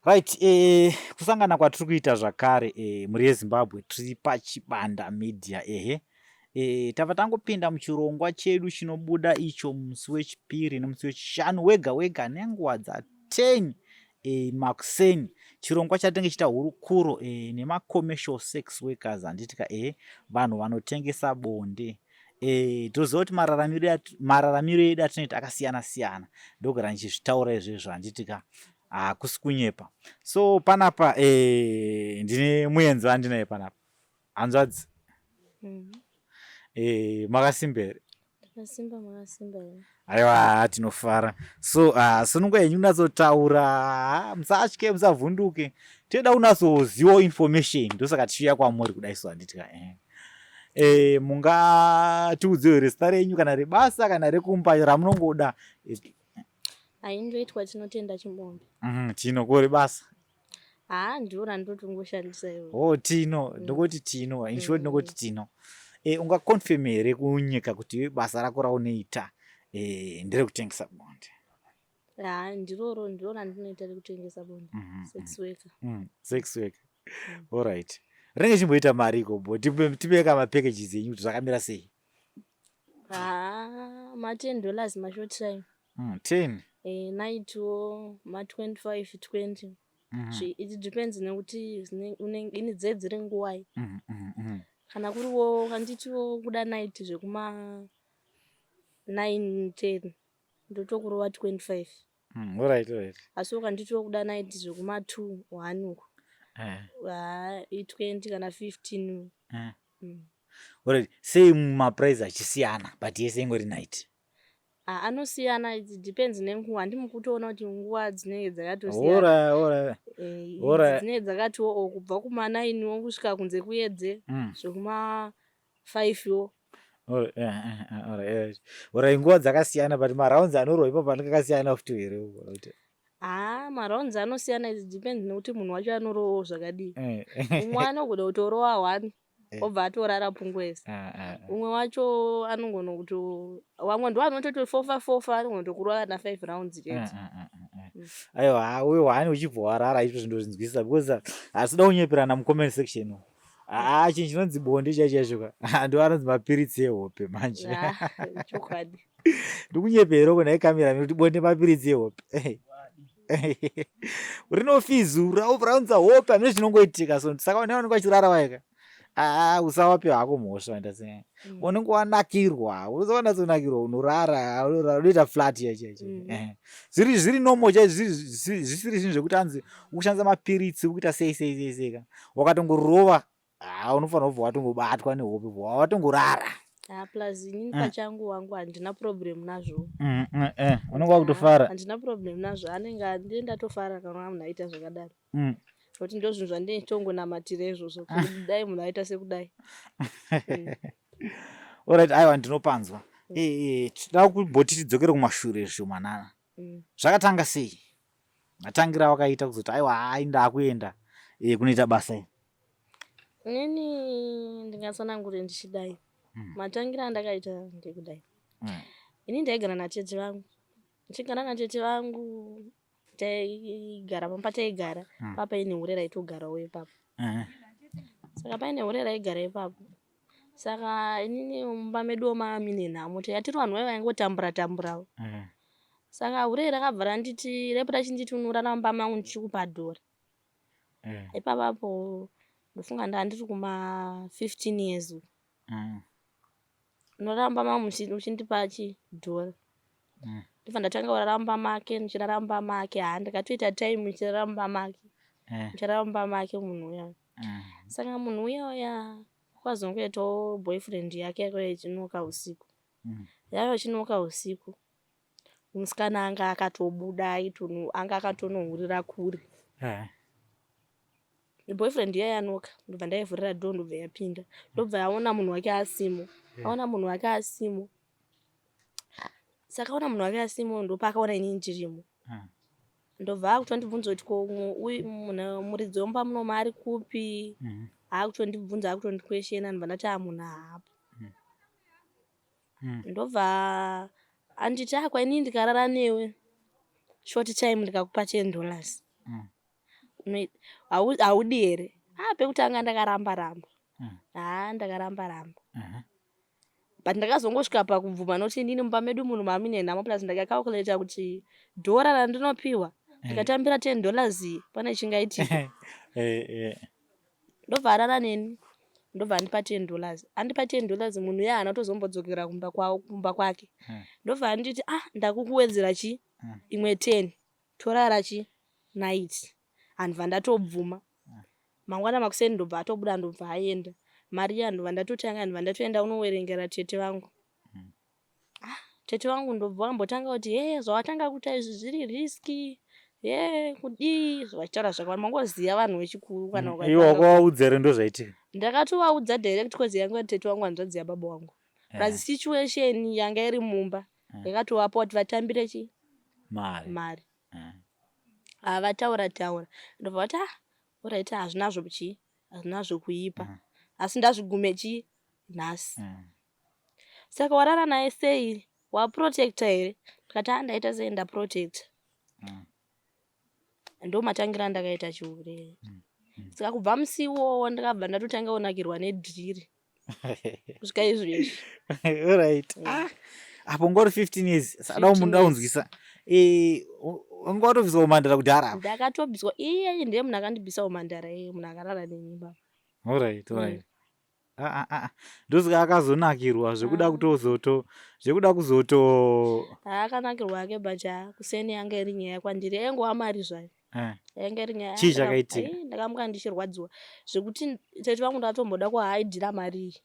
Right, kusangana kwatiri kuita zvakare mhuri yeZimbabwe, tiri paChibanda Media ehe. Tava tangopinda muchirongwa chedu chinobuda icho musi weChipiri nemusi weChishanu wega wega nenguva dza 10 makuseni. Chirongwa chatinenge chiita hurukuro nemacommercial sex workers, handiti ka? Ehe, vanhu vanotengesa bonde. Toziva kuti mararamiro edu atinoita akasiyana siyana, ndogara ndichizvitaura izvezvo, handiti ka? Hakusi kunyepa. So panapa ndine muenzi wandinaye panapa, hanzvadzi. Makasimba here? Takasimba, makasimba here? Aiwa, tinofara. So sununga yenyu kunatsotaura, musatye, musavhunduke, toda kunatsozivawo information, ndosaka tichiuya kwamuri kudai. So handiti ka? Mungatiudzewo here zita renyu, kana rebasa kana rekumba, ramunongoda? Aindoitwa Tinotenda Chimombe. Tino ko rebasa? Haa, ndiro randotongoshandisa iwo. Oh, Tino. Ndokoti Tino in short. Ndokoti Tino. Ungaconfirm here kunyika kuti basa rako raunoita nderekutengesa bonde? Haa, ndiroro, ndiro randinoita rekutengesa bonde. Sex worker. Sex worker, alright. Rinenge chimboita mari iko? Tipeka mapackages enyu kuti zvakamira sei. Haa, ma $10 mashort time. 10. Nightwo ma 25, 20. It depends nekuti ini dze dziri nguwai. Kana kuriwo kanditiwo kuda night zvekuma 9, 10, ndotokurova 25. Alright. Asi ukanditiwo kuda night zvekuma 2, 1 uko, haa, i20 kana 15. Alright, sei maprice achisiyana but yese ingori night? Ah, anosiyana, it depends nenguva. Handimi kutoona kuti nguva dzinenge dzakatosiyana. Dzinenge dzakatiwo o kubva kuma 9 wo kusvika kunze kuedze zvekuma 5 wo. Alright, nguva dzakasiyana, but marounds anorwa ipapo anenge akasiyana futi here? Haa, marounds anosiyana, it depends nekuti munhu wacho anorowawo zvakadii. Umwe anogona kutorova one, obva atorara pungwese. Umwe wacho anogona kuto, vamwe ndo vanototi fofa fofa, anogona kutokurova kana five rounds chete. Aiwa, uye one uchibva warara, izvo zvindozvinzwisisa because hasida kunyeperana mucomment section. Haa, chinhu chinonzi bonde chaicho chaicho ka ndo anonzi mapiritsi ehope manje. Ah, chokwadi. Ndikunyepera uko nhai camera, kuti bonde mapiritsi ehope, rinofizura, raunza hope, hamene zvinongoitika. So saka une vanenge vachirara waika, aa, usawape hako mhosva, enda se unenge wanakirwa, unozowanyatsonakirwa, unorara, unoita flat chaicho chaicho. Zviri normal chaizvo, zvisiri zvinhu zvekuti anzi ukushandisa mapiritsi, ukuita sei sei sei sei ka. Wakatongorova, haa, unofanira kubva watongobatwa nehope, bva watongorara. Ah, plus inini pachangu wangu handina problem nazvo. Unenge wakutofara. Handina problem nazvo, anenge andie ndatofara kana munhu aita zvakadaro, nokuti ndo zvinhu zvandinenge ndichitongonamatira izvozvo, kuti dai munhu aita sekudai. Alright, aiwa, ndinopanzwa. Tinoda kumboti tidzokere kumashure zvishomanana. Zvakatanga sei, matangira wakaita kuzoti aiwa, hai, ndakuenda kunoita basa iri? Inini ndingatsanangure ndichidai. Matangira andakaita ndekudai. Ini ndaigara natete vangu. Ndichigara natete vangu, taigara pamba, taigara papaine hure raitogarawo ipapo. Saka paine hure raigara ipapo, saka inini mumba meduwo mava mine nhamo, taiva tiri vanhu vaiva vaingotambura tamburawo. Saka hure rakabva randiti, raipota chinditi, "Unorara mumba mangu, ndichikupa dhora." Ipapapo ndofunga ndandiri kuma 15 years uku. "Unorara mumba mangu uchindipa chidhora." Ndobva ndatanga kurara mumba make, ndichirara mumba make. Haa, ndakatoita time ndichirara mumba make, ndichirara mumba make munhu uya. Saka munhu uya uya kwazongoitawo boyfriend yake yakauya ichinoka usiku. Yauya ichinoka usiku, musikana anga akatobuda, anga akatonohurira kure. Boyfriend iya yanoka, ndobva ndaivhurira door, ndobva yapinda, ndobva yaona munhu wake asimo. Aona munhu wake asimo, saka aona munhu wake asimo, ndopaakaona inini ndirimo. Ndobva akutondibvunza kuti, "Ko uyu munhu muridzi wemumba munomu ari kupi?" Akutondibvunza, akutondikweshena. Ndobva ndati, "A, munhu haapo." Ndobva anditi, "Akwa inini ndikarara newe short time ndikakupa $10." Haudi here? Ah, pekutanga ndakaramba ramba. Haa, ndakaramba ramba. But ndakazongosvika pakubvuma nokuti inini mumba medu munhu mamine nhamo, plus ndakacalculata kuti dhora randinopiwa ndikatambira $10 iyi pane chingaitika. Ndobva arara neni, ndobva andipa $10. Andipa $10, munhu iye haana kutozombodzokera kumba kwavo, kumba kwake. Ndobva anditi, ah, ndakukuwedzera chi imwe 10, torara chi night. Handibva ndatobvuma. Mangwana makuseni ndobva atobuda, ndobva aenda. Mari iya ndobva ndatotanga, ndobva ndatoenda kunowerengera tete vangu. Ah, tete vangu ndobva vambotanga kuti, he, zvawatanga kuita izvi zviri risky, he, kudii, vachitaura zvakawanda. Mangoziva vanhu vechikuru kana Iwe wakavaudza here ndozvaitika? Ndakatovaudza direct cause yanga iri tete vangu, hanzvadzi yababa vangu. Plus situation yanga iri mumba yakatovapa kuti vatambire chi mari. Mari. Havataura taura, ndobva vati, ah, alright, hazvinazvo chii, hazvinazvo kuipa, asi ndazvigume chii nhasi. Saka warara naye sei? Waprotecta here? Ndikati, ah, ndaita sei, ndaprotecta. Ndo matangira andakaita chihure. Saka kubva musi iwowo ndakabva ndatotanga kunakirwa nedhiri kusvika izvezvi. Alright. Ah, apo ngori 15 years, sada 15 munhu aunzwisa. Wanga watobviswa umhandara kudhara apa? Ndakatobviswa. Iye ndiye munhu akandibvisa umhandara, iye munhu akarara neni baba. Alright, alright. Ah, ah, ah. Ndosaka akazonakirwa zvekuda kutozoto, zvekuda kuzoto. Akanakirwa hake, but ah, kuseni yanga iri nyaya kwandiri, yaingova mari zvayo. Yainge iri nyaya. Chii chakaitika? Ai, ndakamuka ndichirwadziwa zvekuti tete vangu ndatomboda kuhaidhira mari iyi.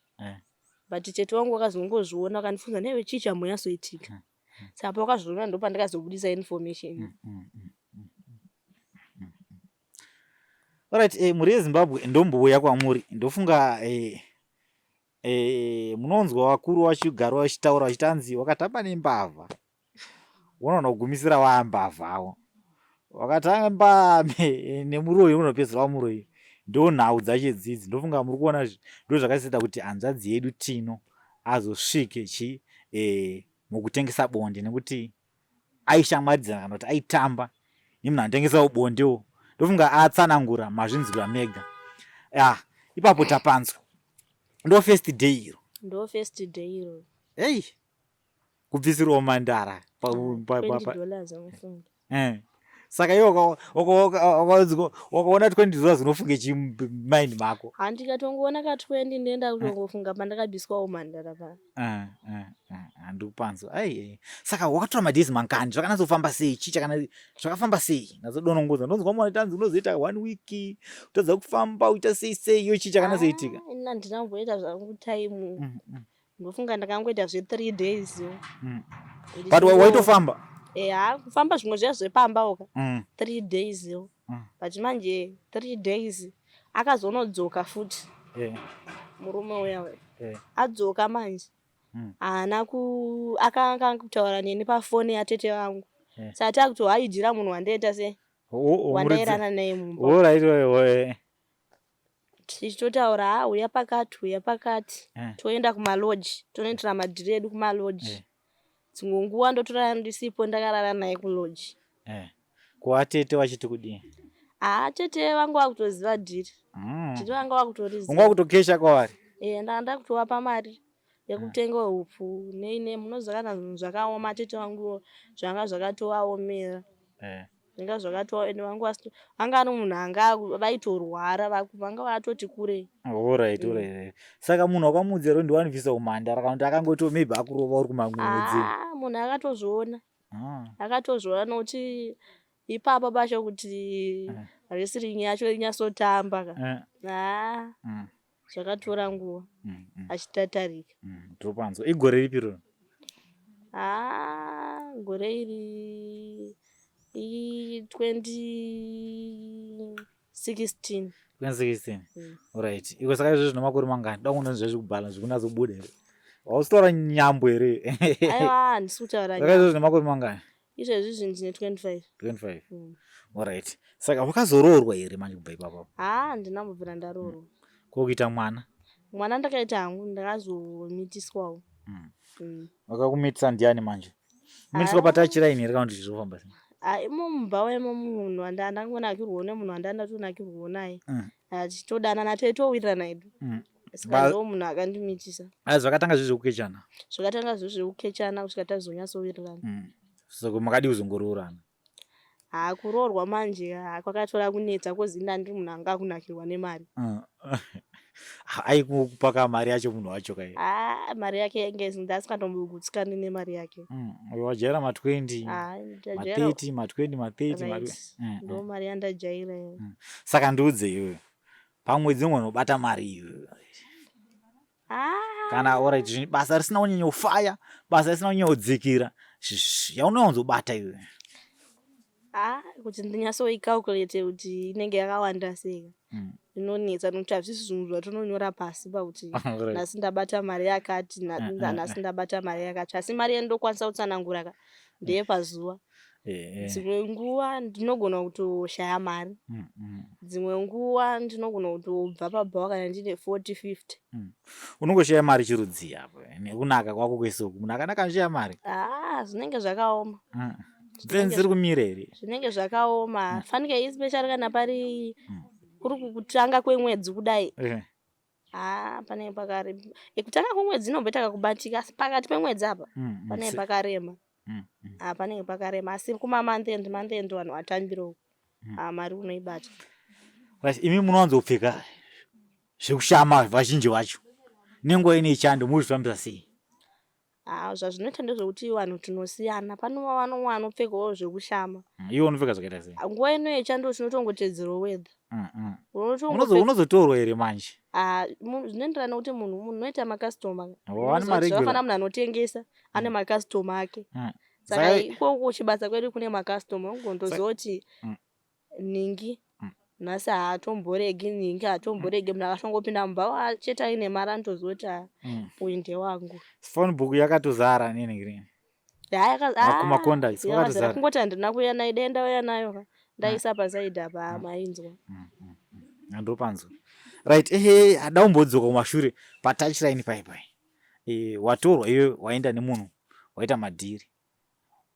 But tete vangu vakazongozviona, vakandifunza, newe chii chambonyatsoitika? Saka pavakazviona ndopandakazobudisa information. Alright, mhuri yeZimbabwe, ndombouya kwamuri. Ndofunga munonzwa vakuru vachigara vachitaura vachitanzi wakatamba nembavha unoona kugumisira waambavhawo, wakatamba nemuroyi unopedzisira wamuroyi. Ndo nhau dzacho idzidzi. Ndofunga muri kuona ndo zvakazoita kuti hanzvadzi yedu Tino azosvike chi mukutengesa bonde, nekuti aishamwaridzana kana kuti aitamba nemunhu anotengesawo bondewo. Ndofunga atsanangura, mazvinzwira mega. Ah, ipapo tapanzwa. Ndo first day iro? Ndo first day iro. Ei, kubvisirwa mandara. $20 amufunge. Saka iwe wakaona $20 unofunge chimind mako? Handikatongoona ka 20, ndoenda kutongofunga pandakabviswawo mandara pa. Handikupanzwa. Ai, saka wakatora madays mangani? Zvakanatsofamba sei? Chii chakana zvakafamba sei? Natsodonongodza. Ndonzwa mwana tanzi unozoita one week kutadza kufamba, uita sei sei, iyo chii chakanatsoitika? Ah, ini handina kumboita zvangu time. Ndofunga ndakangoita zve3 days yo. But waitofamba? Eya, kufamba zvimwe zviya zvepamba oka. 3 days yo. But manje 3 days akazonodzoka futi. Murume uya uya. Adzoka manje. Haana ku akanga kutaura neni pafoni yatete vangu. Saka takutohaidhira munhu wandaita se wandairana naye mumba. Alright, wewe. Tichitotaura, ha, uya pakati, uya pakati. Toenda kumaloji, tonoitira madhiri edu kumaloji. Dzimwe nguva ndotorara ndisipo, ndakarara naye kuloji. Kuvatete vachiti kudii? Haa, tete vangu vakutoziva dhiri. Dhiri vanga vakutoriziva. Unga kutokesha kwavari? E, ndanga ndakutovapa mari yekutenga hupfu nei nei. Munoziva kana zvinhu zvakaoma, tete vangu zvanga zvakatovaomera. Zvanga zvakatova, ende vangu anga ari munhu anga vaitorwara, vanga vatoti kurei. Alright, alright. Saka munhu wakamuudza here ndiwanibvisa umhandara, kana kuti akangoto maybe akurova uri kumamwedzi? Ah, munhu akatozviona. Akatozviona nokuti ipapo pacho kuti wrestling yacho inyatsotamba ka. Haa, zvakatora nguva achitatarika. Topanzwa. Igore ripi roro? Haa, gore iri i 2016. 2016. Alright. Iko saka izvo zvino makore mangani? Da kuona zvezvikubalance zvikunatsobuda here? Hausitaura nyambo here? Aiwa, handisi kutaura. Saka izvo zvino makore mangani? Izvezvi zvinhu ndine 25. 25. Alright. Saka wakazoroorwa here manje kubva ipapo? Haa, handina mbobvira ndaroorwa. Ko kuita mwana? Mwana ndakaita hangu, ndakazomitiswawo. Wakakumitisa ndiani manje? Mitiswa patachiraini here kana kuti zvofamba sei? Ah, imo mubhawa imo munhu andangonakirwawo nemunhu wandandatonakirwawo naye. Ah, tichitodanana toitowirirana hedu. Saka ndo munhu akandimitisa. Ah, zvakatanga zviri zvekukechana? Zvakatanga zviri zvekukechana kusvika tazonyatsowirirana. Saka makadii kuzongoroorana? Haa kuroorwa manje haa kwakatora kunetsa coz ini ndandiri munhu anga akunakirwa nemari. Aikupa ka mari yacho munhu wacho ka? Haa mari yake yainge ndasingatombogutsikani nemari yake. Wajaira ma 20, ma 30, ma 20, ma 30 mari. Ndo mari yandajaira iyo. Saka ndiudze iwewe pamwedzi unogona kubata mari iwewe. Ah. Kana alright basa risina kunyanya kufaya, basa risina kunyanya kudzikira, yaunowanzobata iwewe. Ah, kuti ndinyatsoicalculate kuti inenge yakawanda sei inonetsa nokuti hazvisi zvinhu zvatinonyora pasi pakuti nhasi ndabata mari yakati, nhasi ndabata mari yakati, asi mari yandinokwanisa kutsanangura ka ndeyepazuva. Dzimwe nguva ndinogona kutoshaya mari, dzimwe nguva ndinogona kutobva pabhawa kana ndine 40 50. Unongoshaya mari chirudzii apo nekunaka kwako kwese uku, munhu akanaka anoshaya mari? Ah, zvinenge zvakaoma. Dzenzi dziri kumira here? Zvinenge zvakaoma. Fanike especially kana pari kuri kutanga kwemwedzi kudai. Haa panenge pakarema. Kutanga kwemwedzi inomboita kakubatika asi pakati pemwedzi apa panenge pakarema. Haa panenge pakarema asi kuma month end month end vanhu vatambira uku. Haa mari unoibata. Right, imi munowanzopfeka zvekushama vazhinji vacho nenguva ine chando muzvifambisa sei? Haa zvazvinoita ndezvekuti vanhu tinosiyana. Pane vamwe vanopfekawo zvekushama. Iwe unopfeka zvakaita sei? Nguva ino yechando tinotongotedzerawo weather. Unozotorwa here manje? Zvinoenderana nekuti munhu unoita makasitoma. Zvakafanana munhu anotengesa ane makasitoma ake. Saka ikoko kuchibasa kwedu kune makasitoma unondozoti nhingi nhasi haatomboregi nhingi haatomboregi munhu akatongopinda mubhawa chete aine mari anotoziva kuti uyu ndewangu. Phone book yakatozara nini green. Macontacts wakatozara. Kungoti handina kuuya nayo dai ndauya nayo ka ndaisa pasaidi apa mainzwa. Ndopanzwa. Right ehe hada kumbodzoka kumashure patouch line pai pai. Watorwa iwe waenda nemunhu waita madhiri.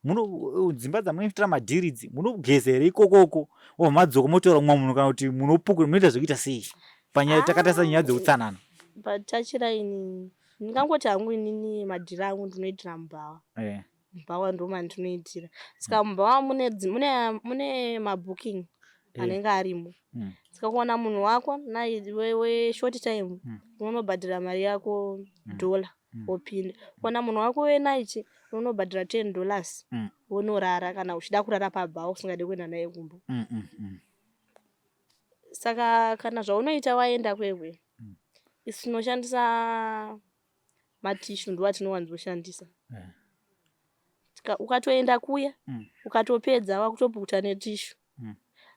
Muno dzimba dzamunoitira madhiri idzi munogeza here ikokoko wobva madzoka motora umwe munhu kana kuti munopukura munoita zvekuita sei panyaya takatarisa nyaya dzeutsanana. Patouch line ndingangoti hangu inini madhiri angu ndinoitira mubhawa. Mubhawa ndomandinoitira. Saka mubhawa mune mune mune mabooking anenge arimo. Saka kuwana munhu wako weshort time unonobhadhara mari yako dollar wopinda. Kuwana munhu wako wenight unonobhadhara $10 wonorara kana uchida kurara pabhawa usingade kuenda naye kumba. Saka kana zvaunoita waenda kwekwe isu tinoshandisa matishu ndiwo atinowanzoshandisa. Ukatoenda kuya ukatopedza wakutopukuta netishu.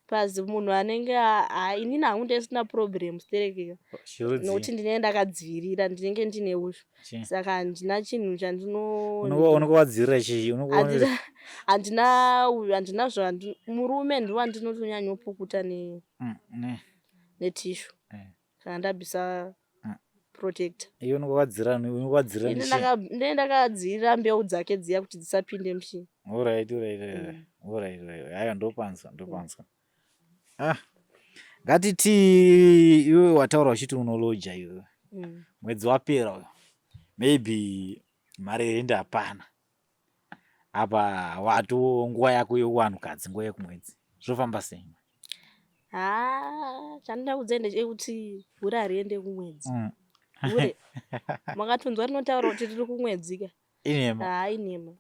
Plus munhu anenge inini hangu ndisina problem stereki nokuti ndinenge ndakadzivirira ndinenge ndine ushu saka handina chinhu chandino unenge wadzivirira chii? Handina uyu handina zva murume ndiwo andinotonyanyopukuta netishu kana ndabvisa protector. Iwe unenge wadzira unenge wadzira Ini ndinenge ndakadzivirira mbeu dzake dziya kuti dzisapinde muchii. Alright, alright, alright, alright. Haya ndopanzwa, ndopanzwa. Ah. Ngatiti iwe wataura uchiti unoloja iwe. Mwedzi wapera uyo. Maybe mari yerent hapana. Apa wato nguva yako yekuvanhukadzi nguva yekumwedzi. Zvofamba sei? Haa, chandinoda kuudza ndechekuti hure hariende kumwedzi. Hure. Makatonzwa rinotaura kuti riri kumwedzi ka. Inhema. Haa, inhema.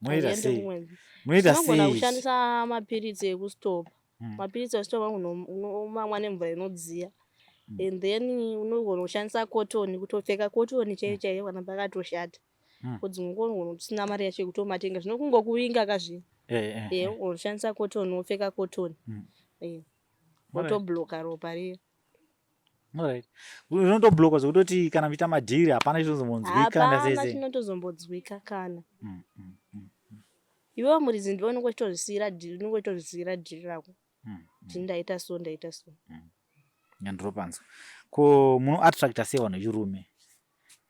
Munoita sei? Munoita sei? Tinogona kushandisa mapiritsi ekustopa. Mapiritsi ekustopa unomamwa nemvura inodziya. And then unogona kushandisa cotton, kutopfeka cotton chaiyo chaiyo kana pakatoshata. Because unogona usina mari yacho yekutomatenga. Zvino kungokuvinga ka zviya. Unoshandisa cotton wopfeka cotton. Wotobloka ropa riya. Alright. Unotobloka zvekutoti kana muchiita madhiri hapana chinozombonzwika Hapana chinotozombonzwika kana. Iwewe muridzi ndiwe unenge uchitozvisiyira dhiri, unenge uchitozvisiyira dhiri rako. Kuti ndaita so, ndaita so. Ndinopanzwa. Ko munoattracta sei vanhu vechirume?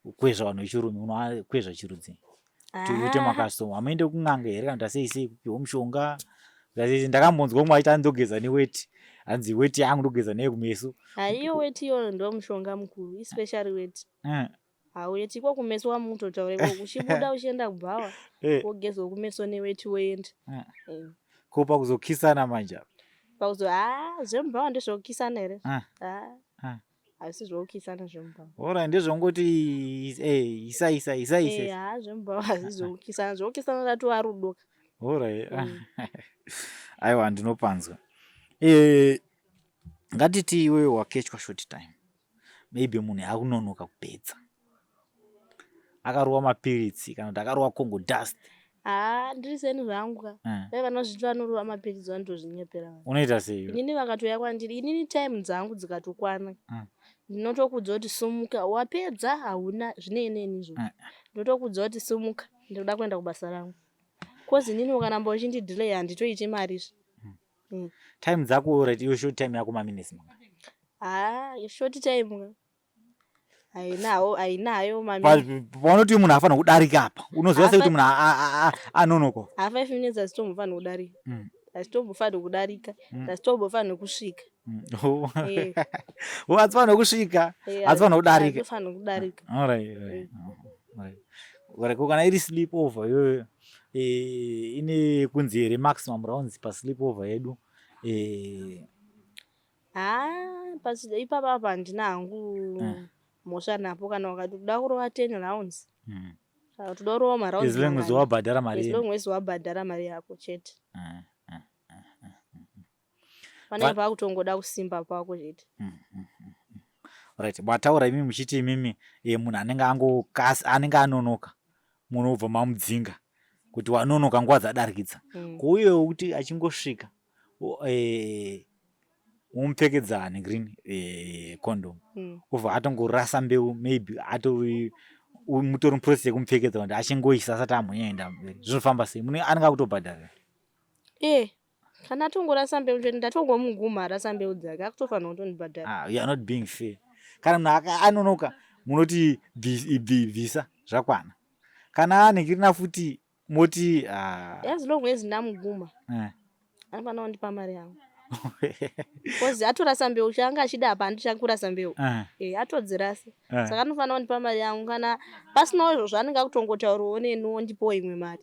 Kukwezva vanhu vechirume, unokwezva chirudzii? Kuti uite makasitoma. Hamuende kun'anga here kana kuti sei sei kupiwa mushonga? Ndakambonzwa umwe aiti andogeza neweti, hanzi weti yangu ndogeza neye kumeso. Haiyo weti iyoyo ndo mushonga mukuru, especially weti. Haueti iko kumeso wamutotaura iko uchibuda uchienda kubhawa wogezwa kumeso neweti woenda. Ko pakuzokisana manje apa? Pakuzo haa zvemubhawa ndezvekukisana here? Haa hazvisi zvekukisana zvemubhawa. Ora ndezvongoti isa isa isa isa. Haa zvemubhawa hazvisi zvekukisana, zvekukisana ratova rudo ka. Ora aiwa ndinopanzwa. Ngatiti iwewe wakechwa short time. Maybe munhu akunonoka kupedza akarova mapiritsi kana kuti akarova congo dust. Haa ndiri seni zvangu ka. Dai vanozviti vanorova mapiritsi vanotozvinyepera vanhu. Unoita sei? Inini vakatouya kwandiri inini time dzangu dzikatokwana ndinotokudza kuti sumuka wapedza hauna zvinei neni izvozvo. Ndotokudza kuti sumuka ndinoda kuenda kubasa rangu. Cause inini ukaramba uchindidelay handitoiti mari izvi. Time dzako right, iyo short time yako maminutes mangani? Haa short time ka hainawo hainayo paunoti munhu afanira kudarika apa unoziva sei kuti munhu anonoka? Ha 5 minutes hazitombofanira kudarika. Hazitombofanira kudarika. Hazitombofanira kusvika. Hadzifanira kusvika, hadzifanira kudarika. Hadzifanira kudarika. Alright, alright. Alright. Ko kana iri sleep over iyoyo ine kunzi here maximum rounds pa sleep over yedu? Haa pasi ipapa apa handina hangu mhosva napo kana wakati kuda kurova 10 rounds. Kana kuti uda kurova marounds As long as wabhadhara mari. As long as wabhadhara mari yako chete. Panenge pakutongoda kusimba pako chete. Right, mataura imimi muchiti imimi munhu anenge angokasi anenge anonoka munobva mamudzinga kuti wanonoka nguva dzadarikidza. Ko uye wekuti achingosvika womupfekedza negreen condom obva atongorasa mbeu, maybe atori mutori muprocess yekumupfekedza kuti achingoisa asati amhonyaenda mberi, zvinofamba sei? Mune anenge akutobhadhara. Kana atongorasa mbeu chete ndatongomuguma arasa mbeu dzake akutofanira kutondibhadhara. You are not being fair. Kana munhu anonoka munoti bvisa zvakwana. Kana anhingirina futi moti As long as ndamuguma anofanira kundipa mari yangu. Because atorasa mbeu chaanga achida apa handichakurasa mbeu. Atodzirasa. Saka anofanira kundipa mari yangu kana pasinawo izvozvo anenge akutongotaurawo neni wondipawo imwe mari.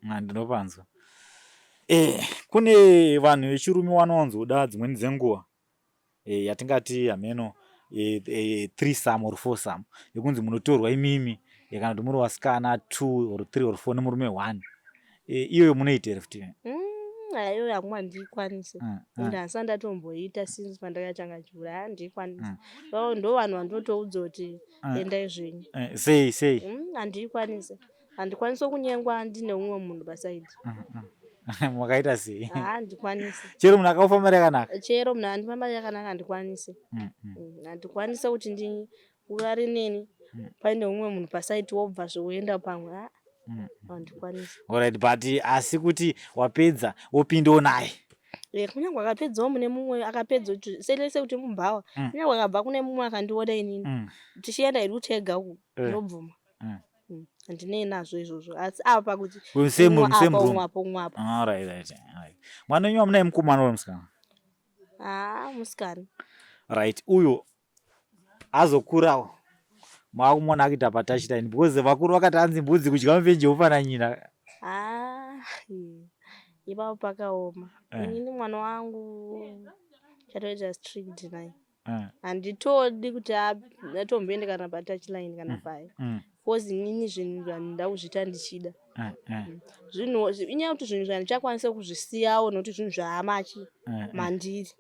Ndinopanzwa. Kune vanhu vechirume vanowanzoda dzimweni dzenguva yatingati hameno threesome or foursome yekunzi munotorwa imimi kana kuti muri vasikana 2 or 3 or 4 nemurume 1. Iyoyo munoita here futi? Iyoyo hangu handikwanisi. Ende handisati ndatomboita since pandakatanga chikoro handikwanisi. Ndo vanhu vandinotoudza kuti endai zvenyu. Sei sei? Handikwanisi. Handikwanisi kunyengwa ndine umwe munhu pasaidi. Makaita sei? Handikwanisi. Chero munhu akakupa mari yakanaka? Chero munhu andipa mari yakanaka handikwanisi. Handikwanisi kuti ndiurare neni paine umwe munhu pasaidi wobva zvoenda pamwe. Handikwanisi. Alright, but asi kuti wapedza wopindawo naye. Kunyange akapedzawo mune mumwe akapedza kuti selese kuti mubhawa. Kunyange akabva kune mumwe akandiona inini. Tichienda hedu tega uku ndinobvuma. Handinei nazvo izvozvo asi apa kuti Same same room. Umwe apo umwe apo. Alright, right, right. Mwana wenyu wamunaye mukomana or musikana? Musikana. Right, uyo azokurawo maakumuona akuita patouchline because vakuru vakati hanzi mbudzi kudya mufenje wofana nyina. Ipapo pakaoma. Inini mwana wangu chatoita strict naye. Handitodi kuti atomboende kana patouchline kana pai. Because inini zvinhu zvandinoda kuzviita ndichida. Zvinhu inyaya yekuti zvinhu zvandichakwanisa kuzvisiyawo nokuti zvinhu zvaamachi mandiri.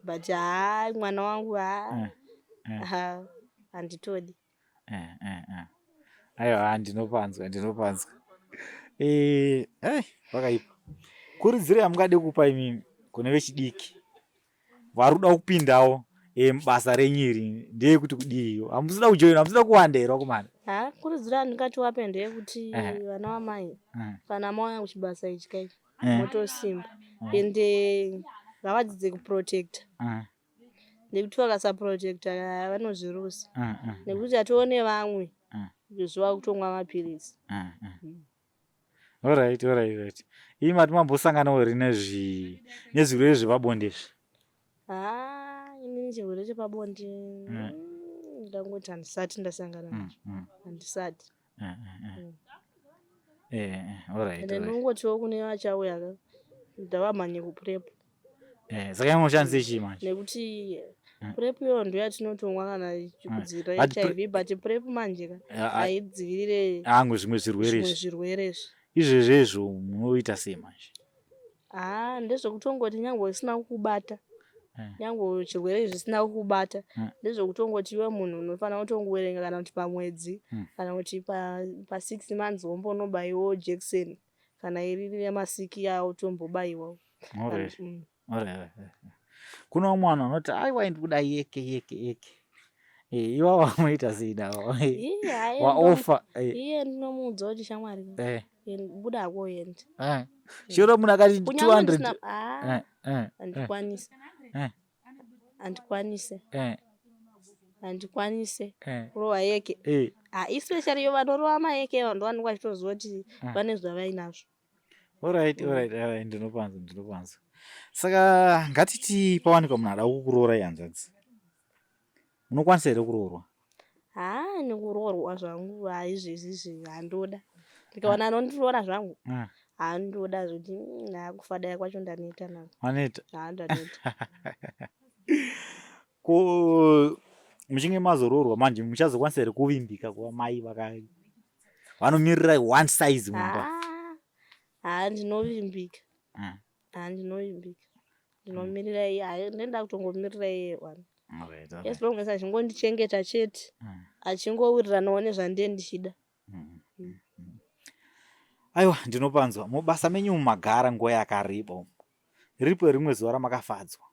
But haa mwana wangu haa handitodi. Aiwa ndinopanzwa ndinopanzwa. Pakaipa. Kurudziro yamungade kupa imimi kune vechidiki vari kuda kupindawo mubasa renyu iri ndeyekuti kudiiyo? Hamusida kujoina, hamusida kuwanda here vakomana? Kurudziro yandingati wape ndeyekuti vana vamai kana mauya kuchibasa ichi kai motosimba ende ngavadzidze kuprotecta. Nekuti vakasaprotecta vanozvirusa. Nekuti hatione vamwe zuva kutomwa mapiritsi. Alright, alright, right. Imi mati mambosanganawo here nezvi nezvirwere zvepabonde izvi? Haa, inini chirwere chepabonde ndangoti handisati ndasangana nacho. Handisati. Alright. Ende ndinongotiwo kune vachauya ka ndavamhanye kuprep. Saka imi munoshandisa chii manje? Nekuti prep iyo ndiyo yatinotomwa kana kudzivirira HIV, but prep manje ka haidzivirire Angu zvimwe zvirwere zvimwe izvi. zvirwere izvi. Izvezvo izvo munoita sei manje? Haa, ndezvekutongoti nyangwe usina kukubata, nyangwe chirwere zvisina kukubata, ndezvekutongoti iwe munhu unofanira kutongoverenga kana kuti pamwedzi kana kuti pa 6 months wombonobaiwawo jekiseni, kana iri yemasiki yawo tombobaiwawo. Alright. Alright. Kuna umwe vanhu vanoti aiwa indi kuda yeke yeke yeke. Iwawo wamuita sei nawo? Iye, hayi, Waofa. Iye ndinomuudza kuti shamwari, buda hako uende. Chero munhu akati Kunyange 200 ndisina, ah, handikwanisi. Handikwanise. Handikwanise kurova yeke. Ah, especially iyo vanorova mayeke ava ndo vanenge vachitoziva kuti vane zvavainazvo. Alright, alright, alright, ndinopanzwa, ndinopanzwa. Saka ngatiti pawanikwa munhu ada kukuroora hanzvadzi. Munokwanisa here kuroorwa? Haa, nekuroorwa zvangu haizvezvi izvi handoda. Ndikaona anondiroora zvangu handoda zvekuti ndakufadaya kwacho ndaneta nako. Waneta? Haa, ndaneta. Ko muchinge mazoroorwa manje muchazokwanisa here kuvimbika kuva mai vaka vanomirira one size mumba? Haa, ndinovimbika. Haa, ndinovimbika. Ndinomirira iye, haa, ndinoda kutongomirira iye one. Alright, alright. As long as achingondichengeta chete, achingowiriranawo nezvandinenge ndichida. Aiwa, ndinopanzwa. Mubasa menyu mumagara nguva yakareba umu. Riripo rimwe zuva ramakafadzwa?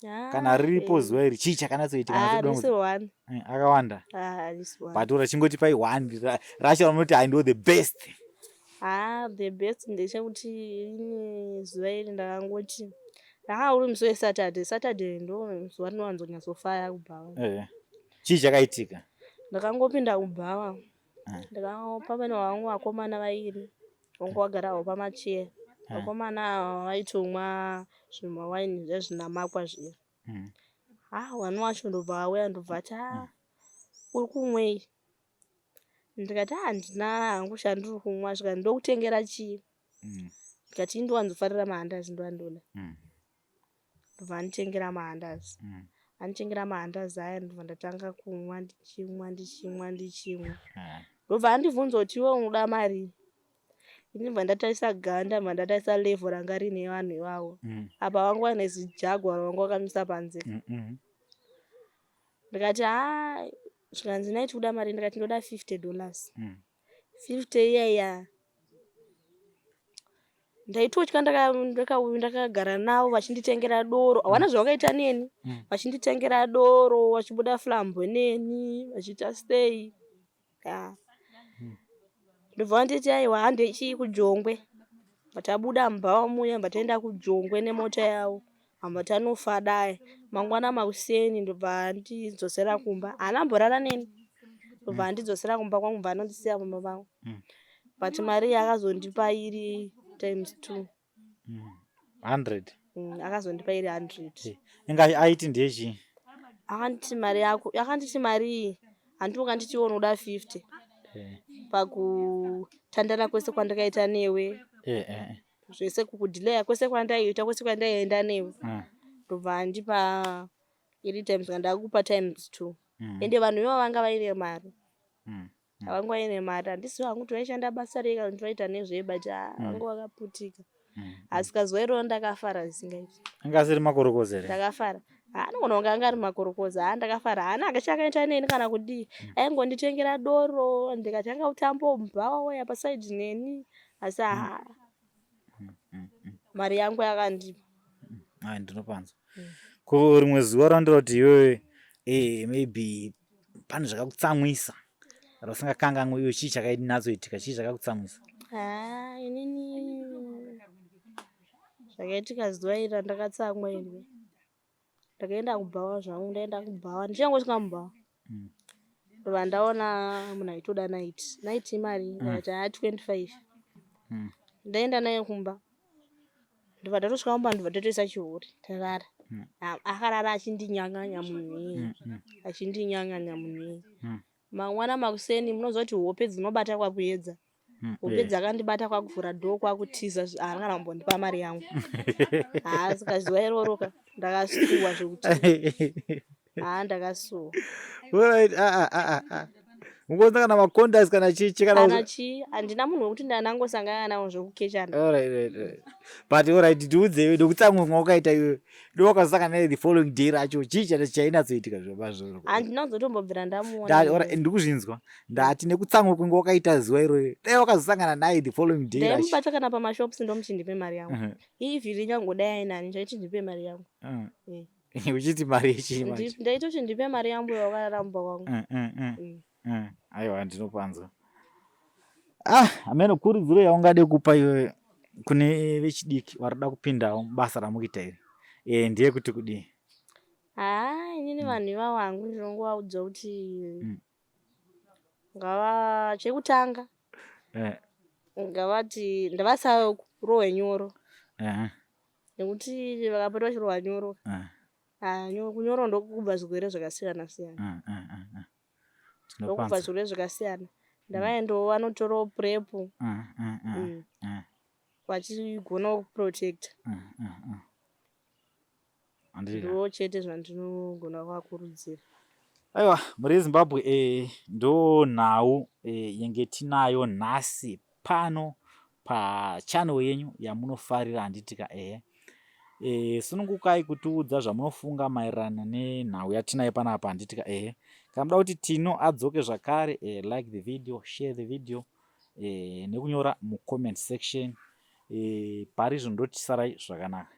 Kana riripo zuva iri chii chakanatsoitika? Ah, risi one. Akawanda. Ah, risi one. But ora chingotipai one racho ramunoti hai ndo the best. Ah, the best ndechekuti ini zuva iri ndakangoti ranga uri musi weSaturday. Saturday ndo zuva rinowanzonyatsofaya kubhawa. Chii chakaitika? Ndakangopinda kubhawa. Ndakapa pane vamwe vakomana vairi vanga vagarawo pamacheya. Vakomana ava vaitomwa zvimawaini zviya zvinamakwa zviya. Ah, one wacho ndobva auya ndobva ati ah, uri kumwei? Ndikati ah, handina hangu chandiri kumwa. Zvikanzi ndokutengera chii? Ndikati ini ndowanzofarira mahandazi ndoandoda. Ndobva anditengera mahandazi. Anditengera mahandazi aya ndobva ndatanga kumwa ndichimwa ndichimwa ndichimwa. Ndobva andibvunza kuti iwe unoda marii? Ini ndobva ndatarisa ganda, ndobva ndatarisa level ranga riine vanhu ivavo. Apa vanga vaine zijagwa ravanga vakamisa panze. Ndikati haa, zvikanzi nhai tikuda marii? Ndikati ndoda $50. 50 iya iya ndaitotya, ndakagara navo vachinditengera doro. Hawana zvavakaita neni, vachinditengera doro, vachibuda flambo neni, vachiita sei. Ndobva vanditi aiwa handei chii kuJongwe. Tabuda mubhawa muya bva taenda kuJongwe nemota yavo. Hamba tanofadaya. Mangwana makuseni ndobva andidzosera kumba. Haana kumborara neni. Ndobva andidzosera kumba kwangu, bva anondisiya pamba pangu. But mari yaakazondipa iri times 2. 100. Akazondipa iri 100. Inga aiti ndechii? Akanditi mari yako, akanditi mari iyi handiti wakanditi iwe unoda 50. Pakutandara kwese kwandakaita newe. Zvese kukudhileya kwese kwandaiita, kwese kwandaienda newe. Ndobva andipa iri times, ndakupa times 2. Ende vanhu ivavo vanga vaine mari. Vanga vaine mari, handisi hangu kuti vaishanda basa rei kana kuti vaita nezvei, but vanga vakaputika. Asi kazuva iroro ndakafara zvisingaiti. Anga asiri makorokoza here? Ndakafara. Anogona kunge anga ari makorokoza. Haa, ndakafara. Haana chakaita neni kana kudii. Aingonditengera doro, ndikatanga kutamba mubhawa waya pasaidhi neni. Asi haa, mari yangu yakandipa. Ai, ndinopanzwa. Ko rimwe zuva randira kuti iwewe maybe pane zvakakutsamwisa rausingakanganwi iwe, chii chakainatsoitika, chii chakakutsamwisa? Haa, inini zvakaitika zuva iri randakatsamwa ini, ndakaenda kubhawa zvangu, ndaenda kubhawa, ndichangosvika mubhawa ndobva ndaona munhu aitoda night. Night imari? Ndikati haa, 25. Ndaenda naye kumba, ndobva tatosvika kumba, ndobva tatoisa chihuri, tarara. Akarara achindinyanganya munhu iyeye, achindinyanganya munhu iyeye. Mangwana makuseni, munoziva kuti hope dzinobata kwakuedza. Hope dzakandibata, kwakuvhura dhoo, kwakutiza. Haana kana kumbondipa mari yangu. Haa, saka zuva iroro ka ndakasuwa zvekuti haa, ndakasuwa. Alright, ah, ah, ah, ah. Mukonza kana macontacts kana chichi kana? Kana chii, handina munhu wekuti ndanangosangana nawo zvekukechana. Alright. But alright, ndiudze, ndokutsamwa kwawakaita iwe ndowakazosangana naye the following day racho, chii chana chainatsoitika zvamazvo? Handina kuzotombobvira ndamuona. Ndikuzvinzwa. Ndati nekutsamwa kunge wakaita zuva iroro, dai wakazosangana naye the following day racho. Ndaimubata kana pamashops, ndomuti ndipe mari yangu. Ivhiri nyangodai ainani, ndaiti ndipe mari yangu. Uchiti mari yechii manje? Ndaitoti ndipe mari yangu yawakarara mumba kwangu. Aiwa, ndinopanzwa. Ah, amene kurudziro yaungade kupa iwewe kune vechidiki varikuda kupindawo mubasa ramukuita iri ndeyekuti kudii? Haa, inini vanhu ivavo hangu ndinongovaudza kuti ngava, chekutanga, ngavati ndavasarohwe nyoro, nekuti vakapota vachirohwa nyoro, ah, kunyoro ndokubva zvirwere zvakasiyana siyana. Ndokubva zvirwere zvakasiyana. Ndavaendawo vanotorawo PrEP, vachigonawo kuprotecta. Ndo chete zvandinogona kuvakurudzira. Aiwa, mhuri yeZimbabwe, ndo nhau yenge tinayo nhasi pano pachannel yenyu yamunofarira, handitika? Ehe. Sunungukai kutiudza zvamunofunga maererano nenhau yatinayo panapa, handitika? Ehe. Kana muda kuti Tino adzoke zvakare, like the video, share the video nekunyora mucomment section. Pari zvino ndotisarai zvakanaka.